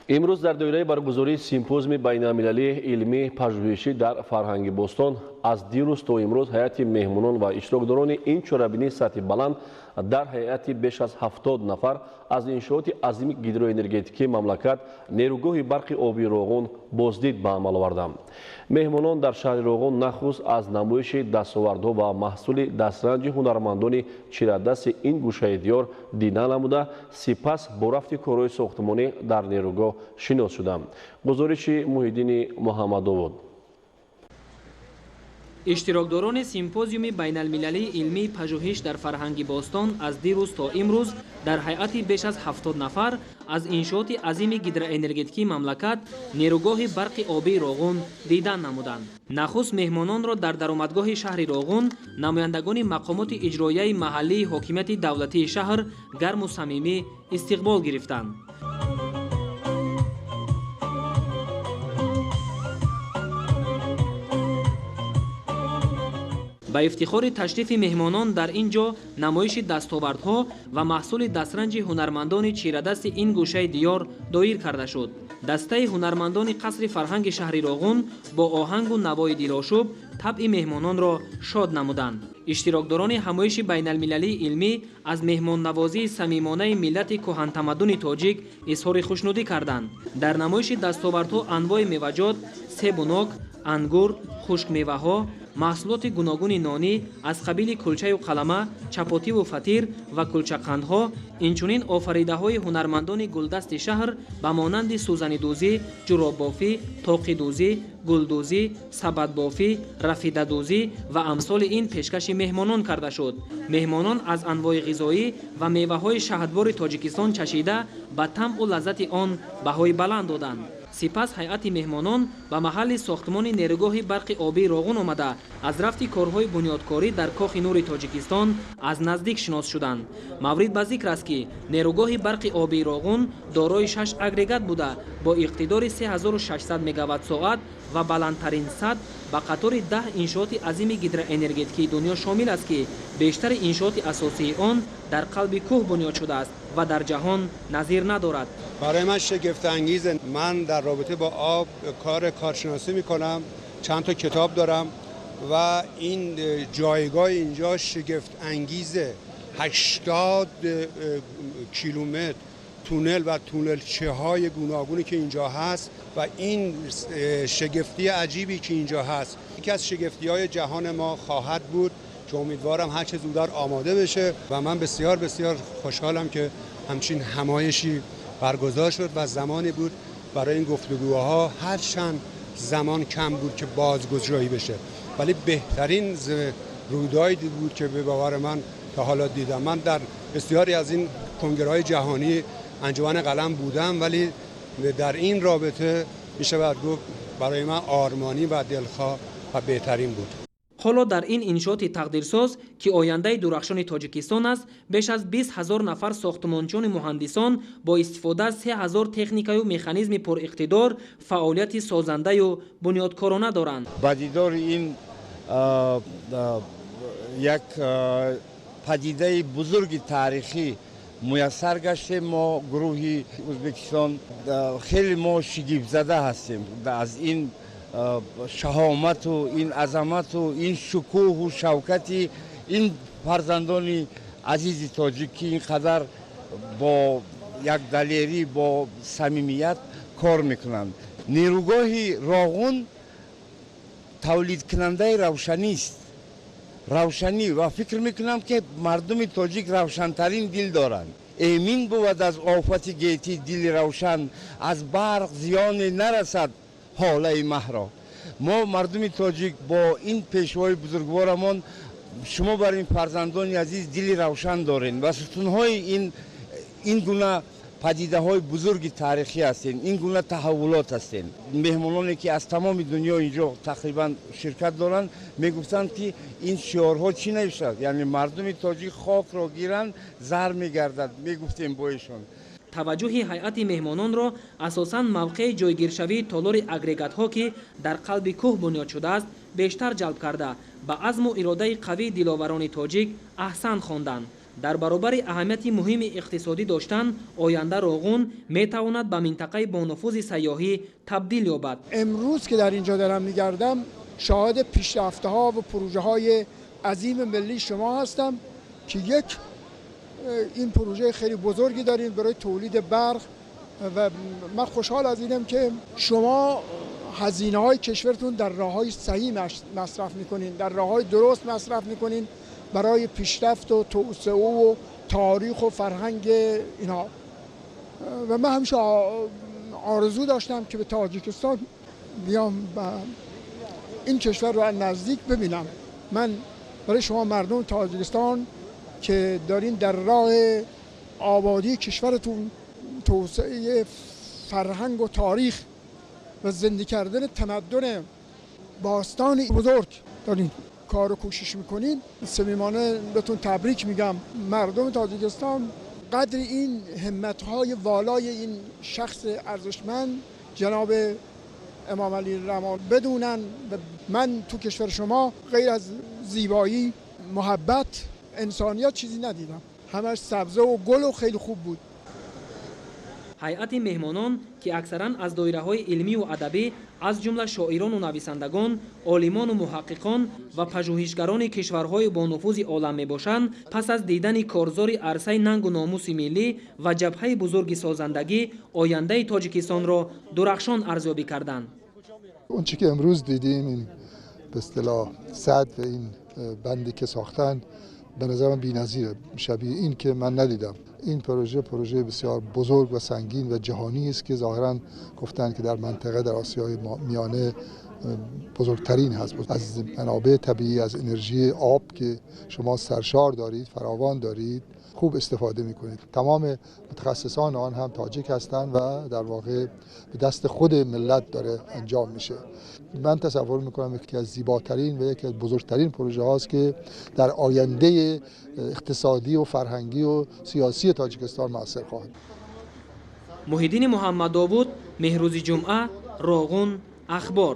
Имрӯз дар доираи баргузории симпозиуми байналмилалии илмӣ пажӯҳишӣ дар фарҳанги бостон аз дирӯз то имрӯз ҳайати меҳмонон ва иштирокдорони ин чорабинии сатҳи баланд дар ҳайати беш аз 70 нафар аз иншооти азими гидроэнергетикии мамлакат, нерӯгоҳи барқи обии Роғун, боздид ба амал оварданд. Меҳмонон дар шаҳри Роғун нахуст аз намоиши дастовардҳо ва маҳсули дастранҷи ҳунармандони чирадасти ин гӯшаи диёр дида намуда, сипас бо рафти корҳои сохтмонӣ дар нерӯгоҳ шинос шуданд. Гузориши Муҳиддини Муҳаммадовуд. Иштирокдорони симпозиуми байналмилалии илмии пажӯҳиш дар фарҳанги бостон аз дирӯз то имрӯз дар ҳайати беш аз 70 нафар аз иншооти азими гидроэнергетикии мамлакат, нерӯгоҳи барқи обии Роғун, дидан намуданд. Нахуст меҳмононро дар даромадгоҳи шаҳри Роғун намояндагони мақомоти иҷроияи маҳаллии ҳокимияти давлатии шаҳр гарму самимӣ истиқбол гирифтанд. Ба ифтихори ташрифи меҳмонон дар ин ҷо намоиши дастовардҳо ва маҳсули дастранҷи ҳунармандони чирадасти ин гӯшаи диёр доир карда шуд. Дастаи ҳунармандони қасри фарҳанги шаҳри Роғун бо оҳангу навои дилошуб табъи меҳмононро шод намуданд. Иштирокдорони ҳамоиши байналмилалии илмӣ аз меҳмоннавозии самимонаи миллати кӯҳантамаддуни тоҷик изҳори хушнудӣ карданд. Дар намоиши дастовардҳо анвои меваҷот, себу нок, ангур, хушкмеваҳо, маҳсулоти гуногуни нонӣ аз қабили кулчаю қалама, чапотиву фатир ва кулчақандҳо, инчунин офаридаҳои ҳунармандони гулдасти шаҳр ба монанди сӯзанидӯзӣ, ҷуроббофӣ, тоқидӯзӣ, гулдӯзӣ, сабадбофӣ, рафидадӯзӣ ва амсоли ин пешкаши меҳмонон карда шуд. Меҳмонон аз анвои ғизоӣ ва меваҳои шаҳдбори Тоҷикистон чашида, ба тамъу лаззати он баҳои баланд доданд. Сипас ҳайати меҳмонон ба маҳалли сохтмони нерӯгоҳи барқи обии Роғун омада, аз рафти корҳои бунёдкорӣ дар Кохи нури Тоҷикистон аз наздик шинос шуданд. Маврид ба зикр аст, ки нерӯгоҳи барқи обии Роғун дорои шаш агрегат буда, бо иқтидори 3600 мегаватт-соат ва баландтарин сатҳ ба қатори 10 иншооти азими гидроэнергетикии дунё шомил аст, ки бештари иншооти асосии он дар қалби кӯҳ бунёд шудааст ва дар ҷаҳон назир надорад. Барои ман шигифтангеза. Ман дар робита бо об кор коршиносӣ мекунам, чанд та китоб дорам ва ин ҷойгоҳ инҷо шигифтангеза. 80 километр туннел ва туннелчаҳои гуногуне ки инҷо ҳаст ва ин шигифтии аҷибе ки инҷо ҳаст, яке аз шигифтиҳои ҷаҳони мо хоҳад буд ки умедворам ҳарче зудтар омода бشه ва ман бисёр бисёр хушҳолам ки ҳамчунин ҳамоиши баргузор шуд ва замоне буд барои ин гуфтугӯҳо. Ҳарчанд замон кам буд ки бозгушоӣ бشه, вале беҳтарин рӯйдоде буд ки به باور من تا حالا دیدم. من در بسیاری از این کنگره‌های جهانی انجمن قلم بودم، ولی در این رابطه میشه گفت برای من آرمانی و دلخواه و بهترین بود. Ҳоло дар ин иншооти тақдирсоз, ки ояндаи дурахшони Тоҷикистон аст, беш аз 20 000 нафар сохтмончони муҳандисон бо истифода аз 3000 техникаю механизми пуриқтидор фаъолияти созандаю бунёдкорона доранд. Ба дидори ин як падидаи бузурги таърихӣ муяссар гаштем. Мо, гурӯҳи Ӯзбекистон, хеле мо шигифтзада ҳастем аз ин шаҳомату ин азамату ин шукӯҳу шавкати ин фарзандони азизи тоҷик, ки ин қадар бо як далерӣ, бо самимият кор мекунанд. Нерӯгоҳи Роғун тавлидкунандаи равшанист, равшанӣ, ва фикр мекунам, ки мардуми тоҷик равшантарин дил доранд. Эмин бувад аз офати гетӣ дили равшан, аз барқ зиёне нарасад ҳолаи маҳро. Мо, мардуми тоҷик, бо ин пешвои бузургворамон, шумо бар ин фарзандони азиз дили равшан дорем ва сутунҳои ин гуна падидаҳои бузурги таърихӣ ҳастем, ин гуна таҳаввулот ҳастем. Меҳмононе, ки аз тамоми дунё инҷо тақрибан ширкат доранд, мегуфтанд, ки ин шиорҳо чӣ навиштад, яъне мардуми тоҷик хокро гиранд, зар мегардад, мегуфтем бо эшон. Таваҷҷӯҳи ҳайати меҳмононро асосан мавқеи ҷойгиршавии толори агрегатҳо, ки дар қалби кӯҳ бунёд шудааст, бештар ҷалб карда, ба азму иродаи қавии диловарони тоҷик аҳсан хонданд. Дар баробари аҳамияти муҳими иқтисодӣ доштан, оянда Роғун метавонад ба минтақаи бонуфузи сайёҳӣ табдил ёбад. Имрӯз ки дар инҷо дорам мегардам, шоҳиди пешрафтҳо ва пروژаҳои азими миллии шумо ҳастам, ки як ин пروژаи хеле бузургӣ дорем барои тавлиди барқ ва ман хушҳол аз инам ки шумо ҳазинаҳои кишвартон дар роҳҳои саҳеҳ масраф мекунин, дар роҳҳои дуруст масраф мекунин барои пешрафт ва тавсеа ва таърих ва фарҳанг инҳо. Ва ман ҳамеша орзу доштам ки ба Тоҷикистон биям ва ин кишварро аз наздик бибинам. Ман барои шумо мардуми Тоҷикистон ки дорин дар роҳи ободии кишвартон, тавсеаи фарҳанг ва таърих ва зинда кардани тамаддуни бостони бузург дорин кор ва кӯшиш мекунин, самимона бетон табрик мегам. Мардуми Тоҷикистон қадри ин ҳимматҳои волои ин шахси арзишманд ҷаноб Имом Алӣ Раҳмон бидунан. Ман ту кишвари шумо ғайр аз зебоӣ, муҳаббат, инсоният чизе надидам. Ҳамаш сабза ва гул ва хеле хуб буд. Ҳайати меҳмонон, ки аксаран аз доираҳои илмию адабӣ, аз ҷумла шоирону нависандагон, олимону муҳаққиқон ва пажӯҳишгарони кишварҳои бонуфузи олам мебошанд, пас аз дидани корзори арсаи нангу номуси миллӣ ва ҷабҳаи бузурги созандагӣ, ояндаи Тоҷикистонро дурахшон арзёбӣ карданд. Он чӣ ки имрӯз дидем, ин ба истилоҳ сад ва ин банде ки сохтанд, ба назар ман беназире, шабеҳи ин ки ман надидам. Ин пروژه پروژه بسیار بزرگ و سنگین و جهانی است که ظاهرا گفتند که در منطقه، در آسیای میانه بزرگترین هست. از منابع طبیعی، از انرژی آب که شما سرشار دارید، فراوان دارید، خوب استفاده میکنید. تمام متخصصان آن هم تاجیک هستند و در واقع به دست خود ملت داره انجام میشه. من تصور میکنم یکی از زیباترین و یکی از بزرگترین پروژه هاست که در آینده اقتصادی و فرهنگی و سیاسی تاجیکستان موثر خواهد. Муҳиддини Муҳаммаддовуд, Меҳрӯзи Ҷумъа, Роғун, Ахбор.